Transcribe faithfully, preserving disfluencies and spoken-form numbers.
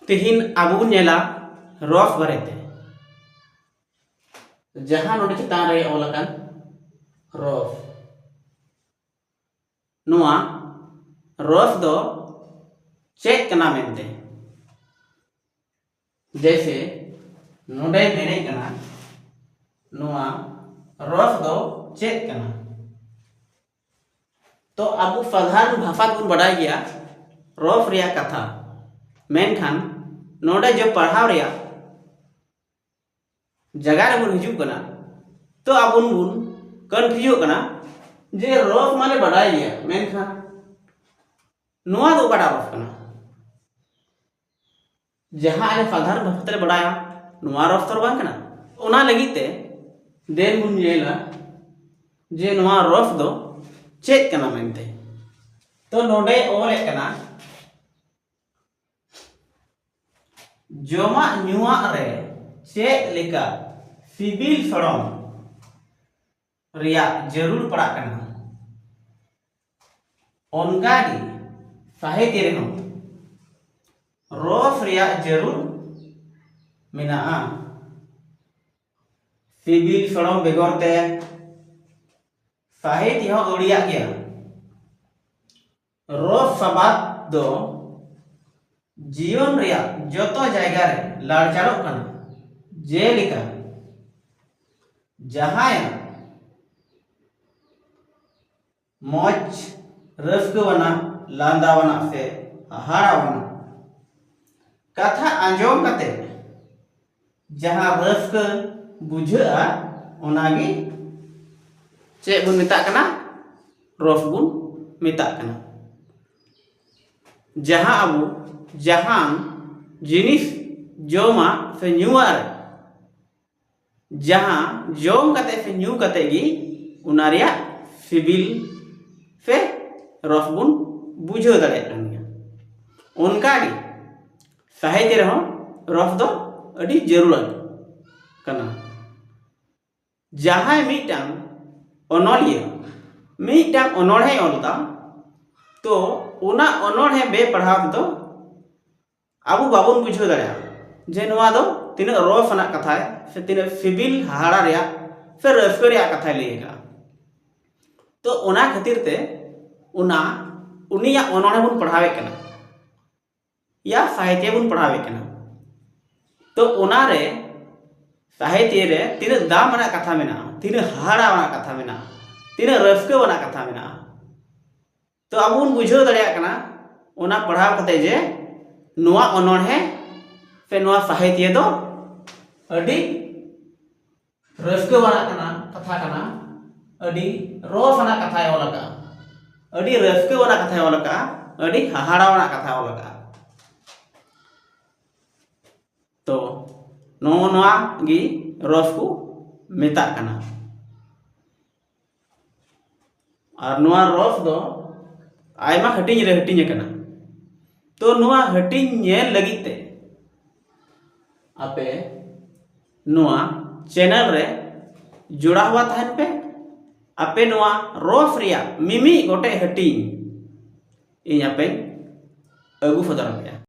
ᱛᱮᱦᱮᱧ ᱟᱵᱚ ᱵᱚᱱ ᱧᱮᱞᱟ ᱨᱚᱥ ᱵᱟᱨᱮᱛᱮ, ᱡᱟᱦᱟᱸ ᱱᱚᱰᱮ ᱪᱮᱛᱟᱱ ᱨᱮ ᱚᱞ ᱟᱠᱟᱱ ᱨᱚᱥ᱾ ᱱᱚᱣᱟ ᱨᱚᱥ ᱫᱚ ᱪᱮᱫ ᱠᱟᱱᱟ ᱢᱮᱱᱛᱮ, ᱡᱮᱭᱥᱮ ᱱᱚᱰᱮ ᱢᱮᱱᱮᱫ ᱠᱟᱱᱟ, ᱱᱚᱣᱟ ᱨᱚᱥ ᱫᱚ ᱪᱮᱫ ᱠᱟᱱᱟ? ᱛᱚ ᱟᱵᱚ ᱥᱟᱫᱷᱟᱨᱚᱱ ᱵᱷᱟᱥᱟ ᱵᱚᱱ ᱵᱟᱰᱟᱭ ᱜᱮᱭᱟ ᱨᱚᱥ ᱨᱮᱭᱟᱜ ᱠᱟᱛᱷᱟ, ᱢᱮᱱᱠᱷᱟᱱ ᱱᱚᱰᱮ ᱡᱮ ᱯᱟᱲᱦᱟᱣ ᱨᱮᱭᱟᱜ ᱡᱟᱭᱜᱟ ᱨᱮᱵᱚᱱ ᱦᱤᱡᱩᱜ ᱠᱟᱱᱟ, ᱛᱚ ᱟᱵᱚ ᱵᱚᱱ ᱠᱚᱱᱯᱷᱤᱭᱩᱡᱚᱜ ᱠᱟᱱᱟ ᱡᱮ ᱨᱚᱥ ᱢᱟᱞᱮ ᱵᱟᱰᱟᱭ ᱜᱮᱭᱟ, ᱢᱮᱱᱠᱷᱟᱱ ᱱᱚᱣᱟ ᱫᱚ ᱚᱠᱟᱴᱟᱜ ᱨᱚᱥ ᱠᱟᱱᱟ? ᱡᱟᱦᱟᱸ ᱟᱞᱮ ᱥᱟᱫᱷᱟᱨᱚᱱ ᱵᱷᱟᱥᱟ ᱛᱮᱞᱮ ᱵᱟᱰᱟᱭᱟ, ᱱᱚᱣᱟ ᱨᱚᱥ ᱫᱚ ᱵᱟᱝ ᱠᱟᱱᱟ᱾ ᱚᱱᱟ ᱞᱟᱹᱜᱤᱫ ᱛᱮ ᱫᱮᱱ ᱵᱚᱱ ᱧᱮᱞᱟ ᱡᱮ ᱱᱚᱣᱟ ᱨᱚᱥ ᱫᱚ ᱪᱮᱫ ᱠᱟᱱᱟ ᱢᱮᱱᱛᱮ᱾ ᱛᱚ ᱱᱚᱰᱮ ᱚᱞᱮᱫ ᱠᱟᱱᱟ, ᱡᱚᱢᱟᱜ ᱧᱩᱣᱟᱜ ᱨᱮ ᱪᱮᱫ ᱞᱮᱠᱟ ᱥᱤᱵᱤᱞ ᱥᱚᱲᱚᱢ ᱨᱮᱭᱟᱜ ᱡᱟᱹᱨᱩᱲ ᱯᱟᱲᱟᱜ ᱠᱟᱱᱟ, ᱚᱱᱠᱟ ᱜᱮ ᱥᱟᱦᱤᱛᱭᱚ ᱨᱮᱦᱚᱸ ᱨᱚᱥ ᱨᱮᱭᱟᱜ ᱡᱟᱹᱨᱩᱲ ᱢᱮᱱᱟᱜᱼᱟ᱾ ᱥᱤᱵᱤᱞ ᱥᱚᱲᱚᱢ ᱵᱮᱜᱚᱨ ᱛᱮ ᱥᱟᱦᱤᱛᱭᱚ ᱦᱚᱸ ᱟᱹᱣᱲᱤᱭᱟᱜ ᱜᱮᱭᱟ᱾ ᱨᱚᱥ ᱥᱟᱵᱟᱫ ᱫᱚ ᱡᱤᱭᱚᱱ ᱨᱮᱭᱟᱜ ᱡᱚᱛᱚ ᱡᱟᱭᱜᱟ ᱨᱮ ᱞᱟᱲᱪᱟᱲᱚᱜ ᱠᱟᱱᱟ, ᱡᱮᱞᱮᱠᱟ ᱡᱟᱦᱟᱸᱭᱟᱜ ᱢᱚᱡᱽ, ᱨᱟᱹᱥᱠᱟᱹᱣᱟᱱᱟᱜ, ᱞᱟᱸᱫᱟᱣᱟᱱᱟᱜ ᱥᱮ ᱦᱟᱦᱟᱲᱟᱣᱟᱱᱟᱜ ᱠᱟᱛᱷᱟ ᱟᱸᱡᱚᱢ ᱠᱟᱛᱮ ᱡᱟᱦᱟᱸ ᱨᱟᱹᱥᱠᱟᱹ ᱵᱩᱡᱷᱟᱹᱜᱼᱟ, ᱚᱱᱟᱜᱮ ᱪᱮᱫ ᱵᱚᱱ ᱢᱮᱛᱟᱜ ᱠᱟᱱᱟ? ᱨᱚᱥ ᱵᱚᱱ ᱢᱮᱛᱟᱜ ᱠᱟᱱᱟ᱾ ᱡᱟᱦᱟᱸ ᱟᱵᱚ ᱡᱟᱦᱟᱱ ᱡᱤᱱᱤᱥ ᱡᱚᱢᱟᱜ ᱥᱮ ᱧᱩᱣᱟᱜ ᱨᱮ, ᱡᱟᱦᱟᱸ ᱡᱚᱢ ᱠᱟᱛᱮ ᱥᱮ ᱧᱩ ᱠᱟᱛᱮ ᱜᱮ ᱚᱱᱟ ᱨᱮᱭᱟᱜ ᱥᱤᱵᱤᱞ ᱥᱮ ᱨᱚᱥ ᱵᱚᱱ ᱵᱩᱡᱷᱟᱹᱣ ᱫᱟᱲᱮᱭᱟᱜ ᱠᱟᱱ ᱜᱮᱭᱟ, ᱚᱱᱠᱟ ᱜᱮ ᱥᱟᱦᱤᱛᱭᱚ ᱨᱮᱦᱚᱸ ᱨᱚᱥ ᱫᱚ ᱟᱹᱰᱤ ᱡᱟᱹᱨᱩᱲᱟᱱ ᱠᱟᱱᱟ᱾ ᱡᱟᱦᱟᱸᱭ ᱢᱤᱫᱴᱟᱝ ᱚᱱᱚᱞᱤᱭᱟᱹ ᱢᱤᱫᱴᱟᱝ ᱚᱱᱚᱬᱦᱮ ᱚᱞ ᱮᱫᱟ, ᱛᱚ ᱚᱱᱟ ᱚᱱᱚᱬᱦᱮ ᱵᱮᱯᱟᱲᱦᱟᱣ ᱛᱮᱫᱚ ᱟᱵᱚ ᱵᱟᱵᱚᱱ ᱵᱩᱡᱷᱟᱹᱣ ᱫᱟᱲᱮᱭᱟᱜᱼᱟ ᱡᱮ ᱱᱚᱣᱟ ᱫᱚ ᱛᱤᱱᱟᱹᱜ ᱨᱚᱥ ᱟᱱᱟᱜ ᱠᱟᱛᱷᱟᱭ ᱥᱮ ᱛᱤᱱᱟᱹᱜ ᱥᱤᱵᱤᱞ ᱦᱟᱦᱟᱲᱟ ᱨᱮᱭᱟᱜ ᱥᱮ ᱨᱟᱹᱥᱠᱟᱹ ᱨᱮᱭᱟᱜ ᱠᱟᱛᱷᱟᱭ ᱞᱟᱹᱭ ᱟᱠᱟᱫᱼᱟ᱾ ᱛᱚ ᱚᱱᱟ ᱠᱷᱟᱹᱛᱤᱨ ᱛᱮ ᱚᱱᱟ ᱩᱱᱤᱭᱟᱜ ᱚᱱᱚᱬᱦᱮ ᱵᱚᱱ ᱯᱟᱲᱦᱟᱣᱮᱫ ᱠᱟᱱᱟ, ᱭᱟ ᱥᱟᱦᱤᱛᱭᱚ ᱵᱚᱱ ᱯᱟᱲᱦᱟᱣᱮᱫ ᱠᱟᱱᱟ᱾ ᱛᱚ ᱚᱱᱟᱨᱮ ᱥᱟᱦᱤᱛᱭᱚ ᱨᱮ ᱛᱤᱱᱟᱹᱜ ᱫᱟᱢ ᱟᱱᱟᱜ ᱠᱟᱛᱷᱟ ᱢᱮᱱᱟᱜᱼᱟ, ᱛᱤᱱᱟᱹᱜ ᱦᱟᱦᱟᱲᱟ ᱟᱱᱟᱜ ᱠᱟᱛᱷᱟ ᱢᱮᱱᱟᱜᱼᱟ, ᱛᱤᱱᱟᱹᱜ ᱨᱟᱹᱥᱠᱟᱹ ᱟᱱᱟᱜ ᱠᱟᱛᱷᱟ ᱢᱮᱱᱟᱜᱼᱟ᱾ ᱛᱚ ᱟᱵᱚ ᱵᱚᱱ ᱵᱩᱡᱷᱟᱹᱣ ᱫᱟᱲᱮᱭᱟᱜ ᱠᱟᱱᱟ ᱚᱱᱟ ᱯᱟᱲᱦᱟᱣ ᱠᱟᱛᱮ ᱡᱮ ᱱᱚᱣᱟ ᱚᱱᱚᱬᱦᱮ ᱥᱮ ᱱᱚᱣᱟ ᱥᱟᱦᱤᱛᱭᱚ ᱫᱚ ᱟᱹᱰᱤ ᱨᱟᱹᱥᱠᱟᱹ ᱟᱱᱟᱜ ᱠᱟᱱᱟ, ᱠᱟᱛᱷᱟ ᱠᱟᱱᱟ, ᱟᱹᱰᱤ ᱨᱚᱥ ᱟᱱᱟᱜ ᱠᱟᱛᱷᱟᱭ ᱚᱞ ᱟᱠᱟᱫᱼᱟ, ᱟᱹᱰᱤ ᱨᱟᱹᱥᱠᱟᱹ ᱟᱱᱟᱜ ᱠᱟᱛᱷᱟᱭ ᱚᱞ ᱟᱠᱟᱫᱼᱟ, ᱟᱹᱰᱤ ᱦᱟᱦᱟᱲᱟ ᱟᱱᱟᱜ ᱠᱟᱛᱷᱟᱭ ᱚᱞ ᱟᱠᱟᱫᱼᱟ᱾ ᱛᱚ ᱱᱚᱜᱼᱚ ᱱᱚᱣᱟ ᱜᱮ ᱨᱚᱥ ᱠᱚ ᱢᱮᱛᱟᱜ ᱠᱟᱱᱟ᱾ ᱟᱨ ᱱᱚᱣᱟ ᱨᱚᱥ ᱫᱚ ᱟᱭᱢᱟ ᱦᱟᱹᱴᱤᱧ ᱨᱮ ᱦᱟᱹᱴᱤᱧ ᱟᱠᱟᱱᱟ᱾ ᱛᱚ ᱱᱚᱣᱟ ᱦᱟᱹᱴᱤᱧ ᱧᱮᱞ ᱞᱟᱹᱜᱤᱫ ᱛᱮ ᱟᱯᱮ ᱱᱚᱣᱟ ᱪᱮᱱᱮᱞ ᱨᱮ ᱡᱚᱲᱟᱣ ᱛᱟᱦᱮᱱ ᱯᱮ᱾ ᱟᱯᱮ ᱱᱚᱣᱟ ᱨᱚᱥ ᱨᱮᱭᱟᱜ ᱢᱤᱢᱤᱫ ᱜᱚᱴᱮᱡ ᱦᱟᱹᱴᱤᱧ ᱤᱧ ᱟᱯᱮᱧ ᱟᱹᱜᱩ ᱥᱚᱫᱚᱨ ᱟᱯᱮᱭᱟ᱾